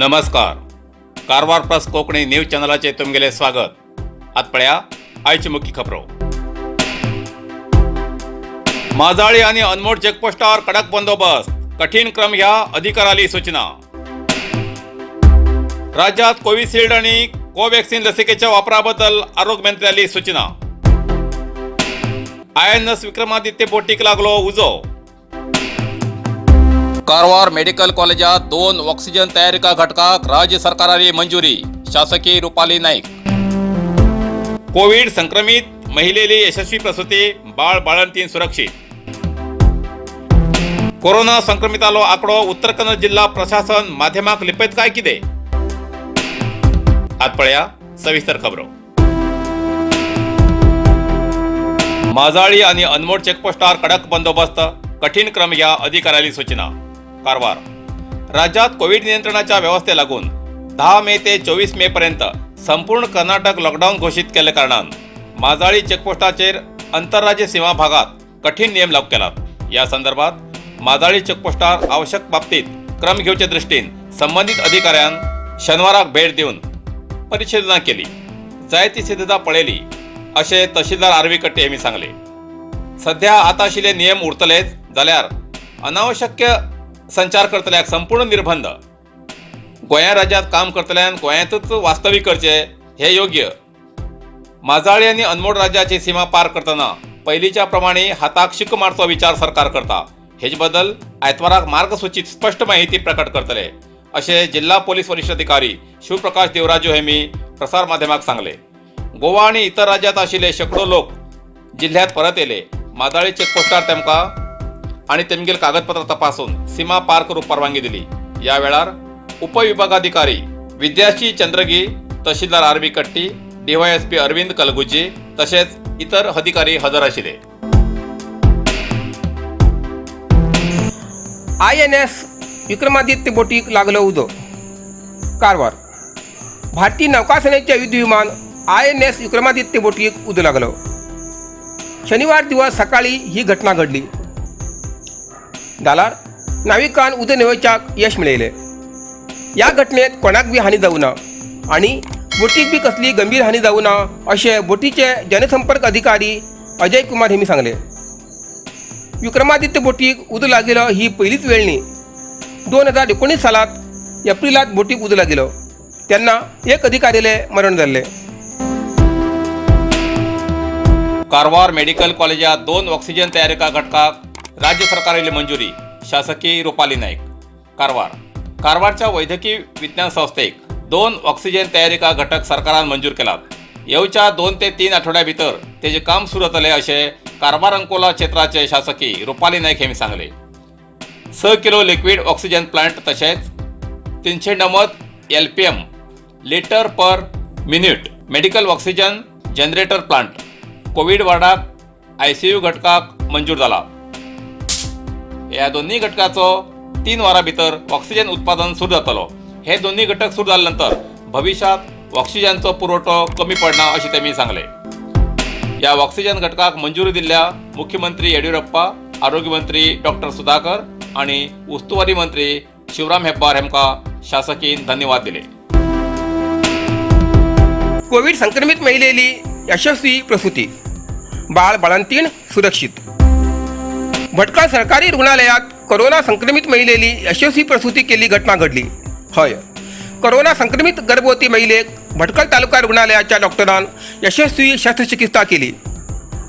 नमस्कार, Karwar plus Konkani news चॅनलाचेर तुमगेलें स्वागत. आत पळया आयच्यो मुख्य खबरो. माजाळी आनी अनमोड चेकपोस्टार कडक बंदोबस्त, कठीण क्रम घ्या अधिकाऱ्याली सूचना. राज्यात कोविशिल्ड आनी कोव्हॅक्सिन लसिकेच्या वापराबद्दल आरोग्य मंत्र्याली सूचना. आयएनएस विक्रमादित्य बोटीक लागलो उजो. कारवार मेडिकल कॉलेजात दोन ऑक्सिजन तयारिका घटकाक राज्य सरकाराली मंजुरी, शासकीय रुपाली नाईक. कोविड संक्रमित महिलेली यशस्वी प्रसूती, बाळ बाळंतीण सुरक्षित. कोरोना संक्रमितालो आकडो उत्तर कन्नड जिल्हा प्रशासन माध्यमाक लिपयत काय कितें? आत पळया सविस्तर खबरो. माजाळी आणि अनमोड चेकपोस्टार कडक बंदोबस्त, कठीण क्रम घ्या अधिकाऱ्याली सूचना. कारवार राज्यात कोविड नियंत्रणाच्या व्यवस्थे लागून 10 मे ते 24 मे पर्यंत संपूर्ण कर्नाटक लॉकडाऊन घोशीत केल्ल्या कारणान माजाळी चेकपोस्टाचेर आंतरराज्य सीमा भागात कठीण नियम लागू केलात. या संदर्भात माजाळी चेकपोस्टार आवश्यक बाबतीत क्रम घेवचे दृष्टीन संबंधित अधिकाऱ्यान शनिवाराक भेट दिवन परिशोधना केली, जाय ती सिद्धता पळयली अशें तहसीलदार आर व्ही कट्टे यांनी सांगले. सध्या आता आशिल्ले नियम उरतलेच जाल्यार अनावश्यक संचार करतल्याक संपूर्ण निर्बंध. गोंया राज्यात काम करतल्यान गोंयांतूच वास्तवी करचे हे योग्य. माजाळी आनी अनमोड राज्याची सीमा पार करतना पयलींच्या प्रमाणे हाताक शिक मारचो विचार सरकार करता. हेजे बद्दल आयतवाराक मार्गसूचीत स्पश्ट माहिती प्रकट करतले अशें जिल्हा पोलीस वरिश्ठ अधिकारी शिवप्रकाश देवराजू हेमी प्रसार माध्यमाक सांगले. गोवा आनी इतर राज्यात आशिल्ले शेकडो लोक जिल्ह्यात परत येयले. माजाळी चेकपोस्टार तेमकां आनी तेमगेल कागदपत्रां तपासून सीमा पार करूंक परवानगी दिली. ह्या वेळार उपविभागाधिकारी विद्याशी चंद्रगी, तहसीलदार आर बी कट्टी, डीवायएसपी अरविंद कलगुजी तशेंच इतर अधिकारी हजर आशिल्ले. आयएनएस विक्रमादित्य बोटीक लागलो उजो. कारवार भारतीय नौकासेनेचे युद्ध विमान आयएनएस विक्रमादित्य बोटीक उजो लागलो. शनिवार दिवस सकाळी ही घटना घडली. जाल्यार नाविकान उजो न्हिवोवच्याक यश मेळयलें. ह्या घटनेत कोणाक बी हानी जावना आनी बोटीक बी कसली गंभीर हानी जावना अशें बोटीचे जनसंपर्क अधिकारी अजय कुमार हेमी सांगलें. विक्रमादित्य बोटीक उजो लागिल्लो ही पयलीच वेळ न्ही. 2019 सालांत एप्रिलांत बोटीक उजो लागिल्लो तेन्ना एक अधिकारीले मरण जाल्लें. कारवार मेडिकल कॉलेजात दोन ऑक्सिजन तयारिका घटकाक राज्य सरकाराली मंजुरी, शासकीय रुपाली नाईक. कारवार कारवारच्या वैद्यकीय विज्ञान संस्थेक दोन ऑक्सिजन तयारिका घटक सरकारान मंजूर केलात. येवच्या 2 ते 3 आठवड्या भितर तेजें काम सुरू जातलें अशें कारवार अंकोला क्षेत्राचे शासकी रुपाली नाईक हेमी सांगले. 6 किलो लिक्विड ऑक्सिजन प्लांट तशेंच 390 LPM litre per minute medical oxygen generator plant COVID वार्डाक आयसीयू घटकाक मंजूर जाला. ह्या दोन्ही घटकाचो 3 वरां भितर ऑक्सिजन उत्पादन सुरू जातलो. हे दोन्ही घटक सुरू जाले नंतर भविष्यात ऑक्सिजनचो पुरवठो कमी पडना अशें तेमी सांगले. ह्या ऑक्सिजन घटकाक मंजुरी दिल्ल्या मुख्यमंत्री येडियुरप्पा, आरोग्य मंत्री डॉक्टर सुधाकर आनी उस्तुवारी मंत्री शिवराम हेब्बार हेमकां शासकीन धन्यवाद दिले. कोविड संक्रमित महिलेली यशस्वी प्रसूती, बाळ बाळंतीण सुरक्षित. भटकळ सरकारी रुग्णालयात कोरोना संक्रमित महिलेली यशस्वी प्रसूती केल्ली घटना घडली. हय, कोरोना संक्रमित गर्भवती महिलेक भटकळ तालुका रुग्णालयाच्या डॉक्टरान यशस्वी शस्त्रचिकित्सा केली.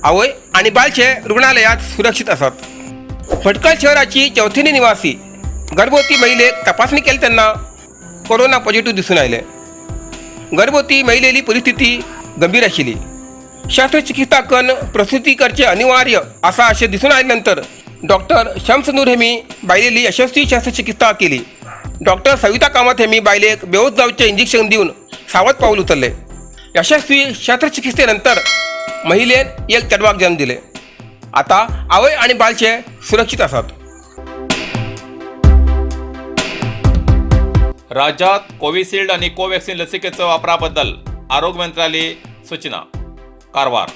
आवय आनी बाळचे रुग्णालयात सुरक्षित आसात. भटकळ शहराची चौथिनी निवासी गर्भवती महिलेक तपासणी केली तेन्ना कोरोना पॉझिटिव्ह दिसून आयले. गर्भवती महिलेली परिस्थिती गंभीर आशिल्ली. शस्त्रचिकित्सा करून प्रसूती करचे अनिवार्य आसा अशें दिसून आयले नंतर डॉक्टर शम्स नूर हेमी बायलेली यशस्वी शस्त्रचिकित्सा केली. डॉक्टर सविता कामत हेमी बायलेक बेहोश जावचें इंजेक्शन दिवन सावध पावल उचलले. यशस्वी शस्त्रचिकित्सेनंतर महिलेन एक चेडवाक जन्म दिले. आता आवय आनी बाळचे सुरक्षित आसात. राज्यात कोविशिल्ड आणि कोव्हॅक्सिन लसिकेच्या वापराबद्दल आरोग्य मंत्र्याली सूचना. कारवार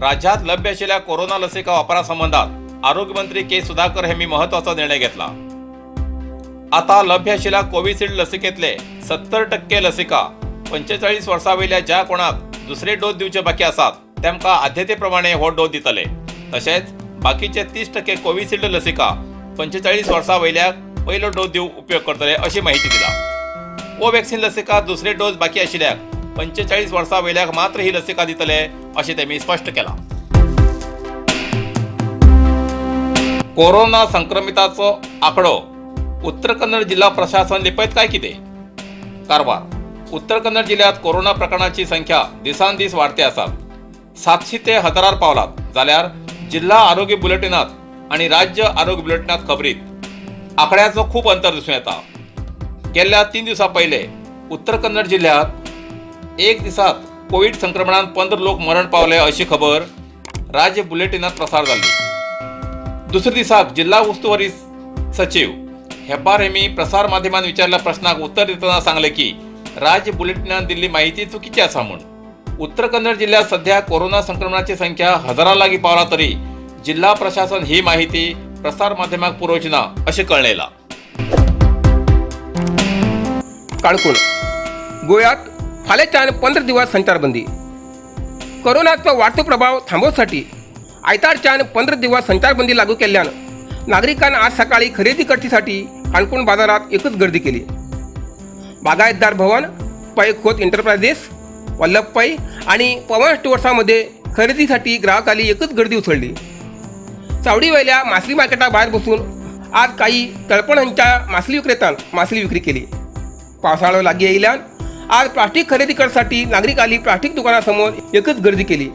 राज्यात लभ्य आशिल्ल्या कोरोना लसिका वापरा संबंधात आरोग्यमंत्री के सुधाकर यांनी महत्वाचा निर्णय घेतला. आता लभ्य आशिल्ल्या कोविशिल्ड लसिकेंतले 70% लसिका 45 वर्सां वयल्या ज्या कोणाक दुसरे डोस दिवचे बाकी आसात तेमकां आद्यते प्रमाणे हो डोस दितले. तशेंच बाकीचे 30% कोविशिल्ड लसिका 45 वर्सां वयल्याक पयलो डोस दिवंक उपयोग करतले अशी माहिती दिला. कोवॅक्सिन लसिका दुसरे डोस बाकी आशिल्ल्याक 45 वर्सां वयल्याक मात्र ही लसिका दितले अशें तेमी स्पश्ट केलां. कोरोना संक्रमिताचो आकडो उत्तर कन्नड जिल्हा प्रशासन लिपयत काय कितें? कारवार. उत्तर कन्नड जिल्ह्यात कोरोना प्रकरणाची संख्या दिसान दीस वाडते आसा. 700 ते हजारार पावलात जाल्यार जिल्हा आरोग्य बुलेटिनात आनी राज्य आरोग्य बुलेटिनात खबरीत आकड्याचो खूब अंतर दिसून येता. गेल्ल्या 3 दिवसां पयले उत्तर कन्नड जिल्ह्यात एक दिसात कोवीड संक्रमणान 15 लोक मरण पावले अशी खबर राज्य बुलेटिनात प्रसार जाल्ली. दुसऱ्या दिसाक जिल्हा उस्तवारी सचिव हेब्बार हेमी प्रसार माध्यमान विचारल्या प्रश्नाक उत्तर दितना सांगले की राज्य बुलेटिनान दिल्ली माहिती चुकीची आसा म्हूण. उत्तर कन्नड जिल्ह्यात सध्या कोरोना संक्रमणाची संख्या हजारां लागीं पावला तरी जिल्हा प्रशासन ही माहिती प्रसार माध्यमाक पुरोवची ना अशें कळ्ळें. काणकोण. गोव्यात फाल्यांच्यान 15 दिवस संचारबंदी. कोरोनाचो वाडतो प्रभाव थांबोवसाठी आयतारच्यान 15 दिवस संचारबंदी लागू केल्ल्यान नागरिकांना आज सकाळी खरेदी करचेसाठी काणकोण बाजारात एकच गर्दी केली. बागायतदार भवन, पै खोत एंटरप्रायझेस, वल्लभ पै आणि पवन स्टोअर्सामध्ये खरेदीसाठी ग्राहकांनी एकच गर्दी उसळली. चावडीवयल्या मासळी मार्केटा भायर बसून आज काही तळपणांच्या मासळी विक्रेत्यान मासळी विक्री केली. पावसाळो लागीं येयल्यान आज प्लास्टिक खरेदी करसाठी नागरिकांनी प्लास्टिक दुकानासमोर एकच गर्दी केली.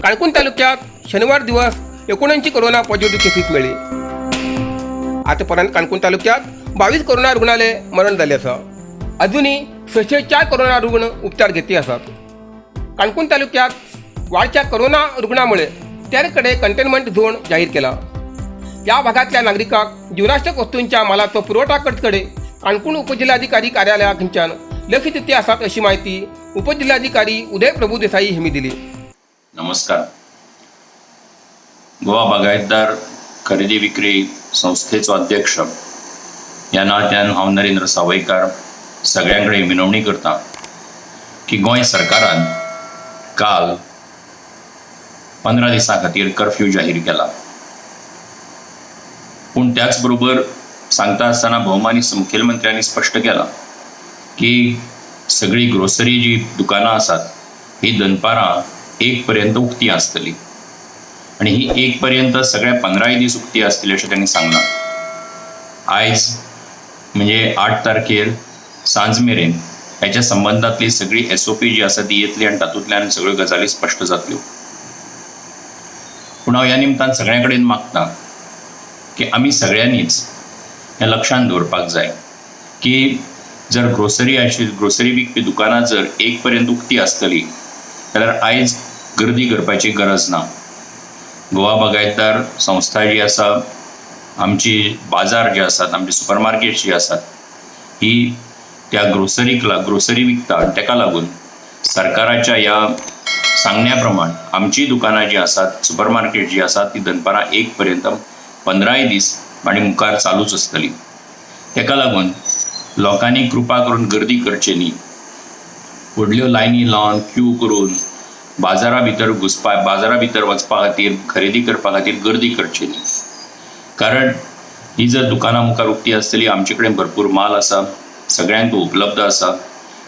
काणकोण तालुक्यात शनिवार दिवस 79 कोरोना पॉझिटिव्ह केसीस मेळ्ळी. आतापर्यंत काणकोण तालुक्यात 22 कोरोना रुग्णालय मरण जाल्ले आसा. अजूनही 604 कोरोना रुग्ण उपचार घेतले आसात. काणकोण तालुक्यात वाढत्या कोरोना रुग्णामुळे त्याकडे कंटेनमेंट झोन जाहीर केला. या भागातल्या नागरिकांक जीवनावश्यक वस्तूंच्या मालाचो पुरवठा करतकडे काणकोण उपजिल्हाधिकारी कार्यालया खंयच्यान लक्ष दिते आसात अशी माहिती उपजिल्हाधिकारी उदय प्रभुदेसाई यांनी दिली. नमस्कार. गोवा बागायतदार खरेदी विक्री संस्थेचो अध्यक्ष ह्या नात्यान हांव नरेंद्र सावयकार सगळ्यां कडेन विनवणी करता की गोंय सरकारान काल 15 दिसां खातीर कर्फ्यू जाहीर केला. पूण त्याच बरोबर सांगता आसतना भोवमानी मुखेलमंत्र्यांनी स्पश्ट केलां की सगळी ग्रोसरी जी दुकानां आसात ही दनपारां 1 पर्यंत उक्ती आसतली आनी ही 1 पर्यंत सगळ्या 15 दीस उक्ती आसतली अशें तांणी सांगलां. आयज म्हणजे 8 तारखेर सांज मेरेन हेच्या संबंदांतली सगळी एसओपी जी आसा ती येतली आनी तातूंतल्यान सगळ्यो गजाली स्पश्ट जातल्यो. पूण हांव ह्या निमतान सगळ्यां कडेन मागता की आमी सगळ्यांनीच हें लक्षांत दवरपाक जाय की जर ग्रोसरी आशिल्ली ग्रोसरी विकपी दुकानां जर 1 पर्यंत उक्ती आसतली जाल्यार आयज गर्दी करपाची गरज ना. गोवा बागायतदार संस्था जी आसा, आमची बाजार जे आसात, आमची सुपर मार्केट जी आसात, ही त्या ग्रोसरीक ग्रोसरी विकता आनी ताका लागून सरकाराच्या ह्या सांगण्या प्रमाण आमची दुकानां जी आसात, सुपर मार्केट जी आसात, ती दनपारां 1 पर्यंत 15 दीस आनी मुखार चालूच आसतली. ताका लागून लोकांनी कृपा करून गर्दी करची न्ही. व्हडल्यो लायनी लावन क्यू करून बाजारा भितर घुसपा बाजारा भितर वचपा खातीर खरेदी करपा खातीर गर्दी करची न्ही. कारण ही जर दुकानां मुखार उक्ती आसतली, आमचे कडेन भरपूर माल आसा, सगळ्यांक तो उपलब्ध आसा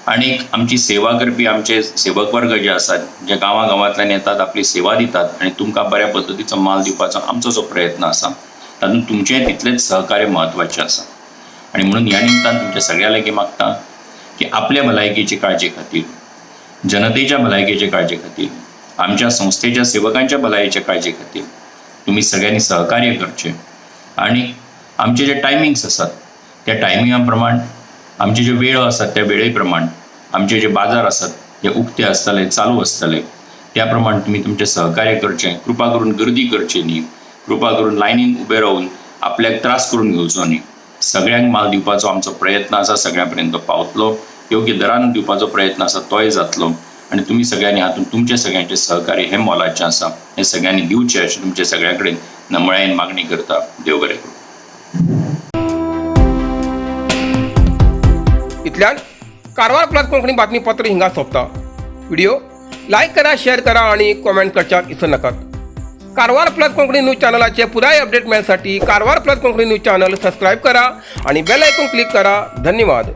आनी आमची सेवा करपी आमचे सेवक वर्ग जे आसात, जे गांवां गांवांतल्यान येतात, आपली सेवा दितात आनी तुमकां बऱ्या पद्दतीचो माल दिवपाचो आमचो जो प्रयत्न आसा तातूंत तुमचें तितलेंच सहकार्य म्हत्वाचें आसा. आनी म्हणून ह्या निमतान तुमच्या सगळ्यां लागीं मागता की आपल्या भलायकेची काळजी खातीर, जनतेच्या भलायकेचे काळजे खातीर, आमच्या संस्थेच्या सेवकांच्या भलायकेच्या काळजे खातीर तुमी सगळ्यांनी सहकार्य करचें आनी आमचे जे टायमिंग्स आसात त्या टायमिंगा प्रमाण, आमचे ज्यो वेळो आसात त्या वेळे प्रमाण आमचे जे बाजार आसात ते उक्ते आसतले, चालू आसतले, त्या प्रमाण तुमी तुमचें सहकार्य करचें. कृपा करून गर्दी करची न्ही. कृपा करून लायनीन उबे रावन आपल्याक त्रास करून घेवचो न्ही. सगळ्यांक माल दिवपाचो आमचो प्रयत्न आसा, सगळ्यां पर्यंत पावतलो, योग्य दरान दिवपाचो प्रयत्न आसा तोय जातलो आनी तुमी सगळ्यांनी हातूंत तुमचें सगळ्यांचें सहकार्य हें मोलाचें आसा, हें सगळ्यांनी दिवचें अशें तुमच्या सगळ्यां कडेन नमळायेन मागणी करता. देव बरें करूं. इतल्यान कारवार प्लस कोंकणी बातमीपत्र हिंगा सोंपता. व्हिडिओ लायक करा, शेअर करा आणि कॉमेंट करच्याक इसर नाकात. कारवार प्लस कोंकणी न्यूज चॅनलाचे पुराय अपडेट मेळसाठी Karwar plus Konkani news channel subscribe करा आणि बेल आयकॉन क्लिक करा. धन्यवाद.